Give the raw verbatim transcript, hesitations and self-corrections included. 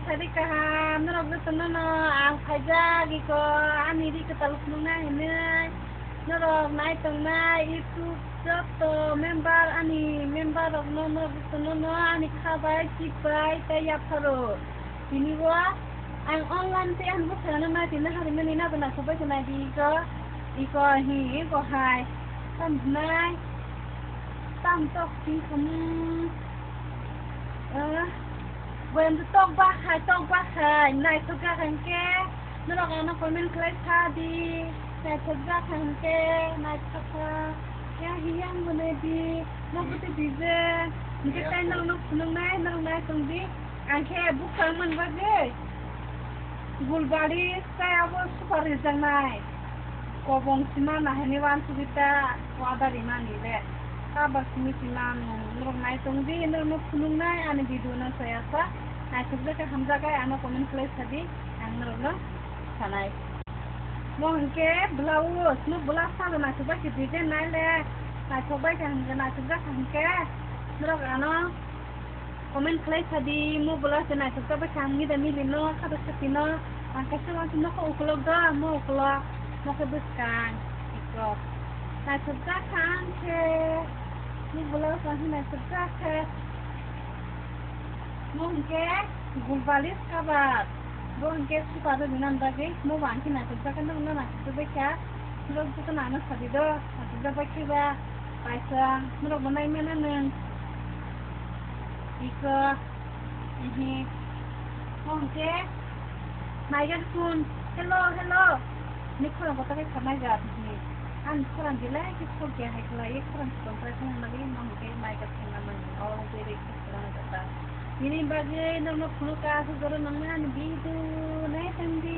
Sadi kaham, norok jotono no ang phaijak, iko ani ri kwtal phunukna hinwi. Norok nai tongnai YouTube joto member, ani member rokno norok jotono no ani kha bai, chip bai, tei yapharo. Tini o ang online tei ani bwskango nai tini harimani nabo naisok bai khe nai di iko, iko hi iko hai. Tam nai, tam tok sing khamu. Eh, Boyang tok bakhai, tok bakhai, naithok jak hwnkhe, norok ano comment khlai sa di, naithok jak hwnkhe, naithok kha, ya hi yang bo nai di, no bwtwi di je, hwnkhe tei norok no phunuknai, norok nai tong di, ang khe bwkhang man bagwi, gulbari tei abo super rijaknai. Kobong sima nahani wansugwi ta wada rimani le. Kabak simi sima nwng norok nai tong di, norok no phunuknai ani video no saya sa. Naithok jak hamjak ai ano comment khlai sa di, ang norok no sanai. Mo hwnkhe blouse, mo blouse salo naithok bai khe design nai le. Naithok bai khe hwnkhe naithok jak hwnkhe norok ano Comment khlai sa di, mo blouse se naithok jak bai kha, ang mida mili no, khado sati no, ang kaisa wansuk nokha ukolok do, mo ukolok, nokha bwskang, iko. Naithok jak kha ang khe, mo blouse ang khe naithok jak khe. Mo hwnkhe gulbalis kabar, bo hwnkhe super rwdi nang bagwi, mo bo ang khe naithok jak khe, nokno naithok jak bai kha, norok jotono ano sadi do, naithok jak bai khe ba. Kaisa, norok bo nai mano nwng. Iko, ehe. Hwnkhe, naigak kun. Hello, hello. Ni khorang kotor khe khamai ga, ehe. Ani khorang belai khe khok ya hai khlai, khorang kotor khe nang bagwi, mo hwnkhe naigak kun na mani. O, beri khe khorang jata. Nini bagwi norokno phunuk ka, aswk jora nangma ani bidu, nai tang di.